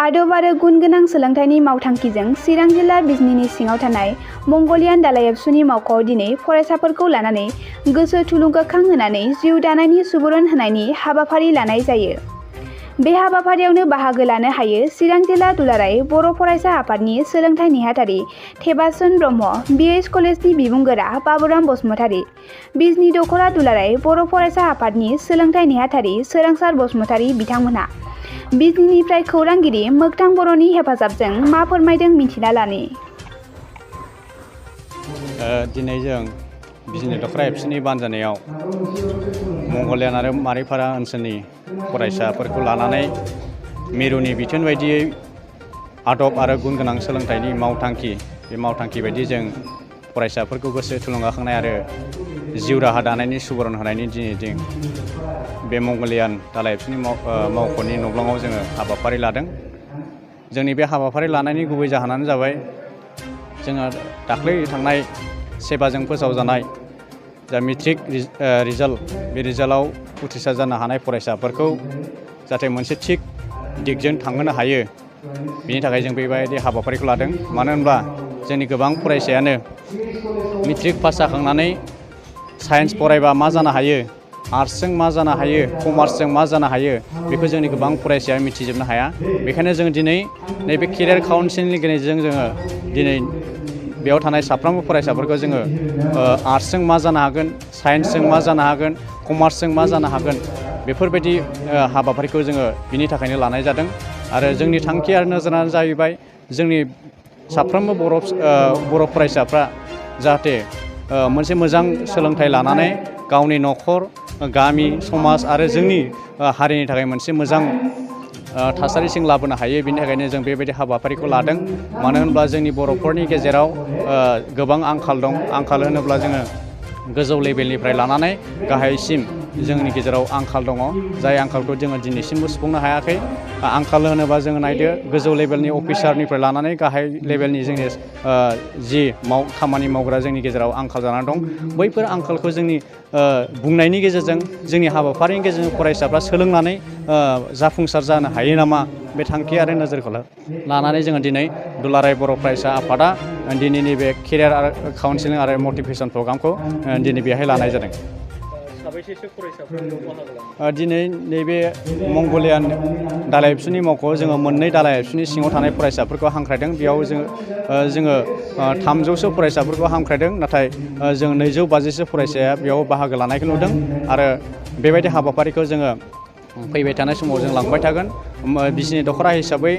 आदब आरो गुन गोनां सोलोंथाइनि मावथांखिजों चिरां जिल्ला बिजनीनि सिङाव थानाय मंगलियान दालाइ एबसुनि मावख'आव दिनै फरायसाफोरखौ लानानै गोसो थुलुंगाखां होनानै जिउ दानायनि सुबुरुन होनायनि हाबाफारि लानाय जायो। बे हाबाफारियावनो बाहागो लानो हायो चिरां जिल्ला दुलाराय बर' फरायसा आफादनि सोलोंथाइ नेहाथारि थेबासन ब्रह्म, बिएस कलेजनि बिबुंगोरा बाबुराम बसुमतारी, बिजनी दख'रा दुलाराय बर' फरायसा आफादनि सोलोंथाइ नेहाथारि सोरांसार बसुमतारी बिथांमोनहा बिजनीनिफ्राय खौरांगिरि मोगथां बर'नि हेफाजाबजों मा फोरमायदों मिथिना लानि। दिनै जों बिजनी दख'रा एबसुनि बानजायनायाव मंगलियान आरो मारिपारा ओनसोलनि फरायसाफोरखौ लानानै मिरुनि बिथोन बायदियै आदब आरो गुन गोनां सोलोंथाइनि मावथांखि बे मावथांखि बायदि जों फरायसाफोरखौ गोसो थुलुंगाखांनाय आरो जिउ राहा दानायनि सुबुरुन होनायनि दिनै जों बे मंगलियान दालाइ एबसुनि मावख'नि न'ब्लङाव जोङो हाबाफारि लादों। जोंनि बे हाबाफारि लानायनि गुबै जाहोनानो जाबाय जोङो दाख्लै थांनाय सेबाजों फोसावजानाय जा मेट्रिक रिजाल्ट बे रिजाल्टआव उथ्रिसार जानो हानाय फरायसाफोरखौ जाहाथे मोनसे थिग दिगजों थांहोनो हायो, बिनि थाखाय जों बेबायदि हाबाफारिखौ लादों। मानो होनब्ला जोंनि गोबां फरायसायानो मेट्रिक पास जाखांनानै साइन्स फरायबा मा जानो हायो, आर्ट्सजों मा जानो हायो, कमार्सजों मा जानो हायो, बेखौ जोंनि गोबां फरायसाया मिथिजोबनो हाया। बेखायनो जों दिनै नैबे केरियार काउन्सिलिंनि गेजेरजों जोङो दिनै बेयाव थानाय साफ्रोमबो फरायसाफोरखौ जोङो आर्ट्सजों मा जानो हागोन, साइन्सजों मा जानो हागोन, कमार्सजों मा जानो हागोन, बेफोरबायदि हाबाफारिखौ जोङो बिनि थाखायनो लानाय जादों। आरो जोंनि थांखि आरो नोजोरानो जाहैबाय जोंनि साफ्रोमबो बर' फरायसाफ्रा जाहाथे मोनसे मोजां सोलोंथाइ लानानै गावनि न'खर, गामि, समाज आरो जोंनि हारिनि थाखाय मोनसे मोजां थासारिसिम लाबोनो हायो। बिनि थाखायनो जों बेबायदि हाबाफारिखौ लादों। मानो होनब्ला जोंनि बर'फोरनि गेजेराव गोबां आंखाल दं। आंखाल होनोब्ला जोङो गोजौ लेभेलनिफ्राय लानानै गाहायसिम जोंनि गेजेराव आंखाल दङ, जाय आंखालखौ जोङो दिनैसिमबो सुफुंनो हायाखै। आंखाल होनोबा जोङो नायदो गोजौ लेभेलनि अफिसारनिफ्राय लानानै गाहाय लेभेलनि जोंनि जि खामानि मावग्रा जोंनि गेजेराव आंखाल जानानै दं। बैफोर आंखालखौ जोंनि बुंनायनि गेजेरजों, जोंनि हाबाफारिनि गेजेरजों फरायसाफ्रा सोलोंनानै जाफुंसार जानो हायो नामा, बे थांखि आरो नोजोरखौ लानानै जोङो दिनै दुलाराय बर' फरायसा आफादा दिनैनि बे केरियार आरो काउन्सिलिं आरो मटिभेसन प्रग्रामखौ दिनै बेहाय लानाय जादों। साबैसेसो फरायसाफोरा बाहागो लादों? दिनै नैबे मंगलियान दालाइ एबसुनि मावख'आव जोङो मोननै दालाइ एबसुनि सिङाव थानाय फरायसाफोरखौ हांख्रायदों। बेयाव जोङो 300सो फरायसाफोरखौ हांख्रायदों, नाथाय जों 250सो फरायसाया बेयाव बाहागो लानायखौ नुदों। आरो बेबायदि हाबाफारिखौ जोङो फैबाय थानाय समाव जों लांबाय थागोन। बिजनी दख'रा हिसाबै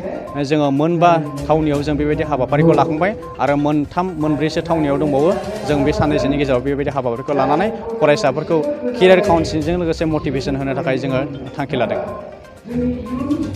जोङो 4 थावनियाव जों बेबायदि हाबाफारिखौ लाखांबाय आरो 3-4सो थावनियाव दंबावो। जों बे साननैसोनि गेजेराव बेबायदि हाबाफारिखौ लानानै फरायसाफोरखौ केरियार काउन्सिलिंजों लोगोसे मटिभेसन होनो थाखाय जोङो थांखि लादों।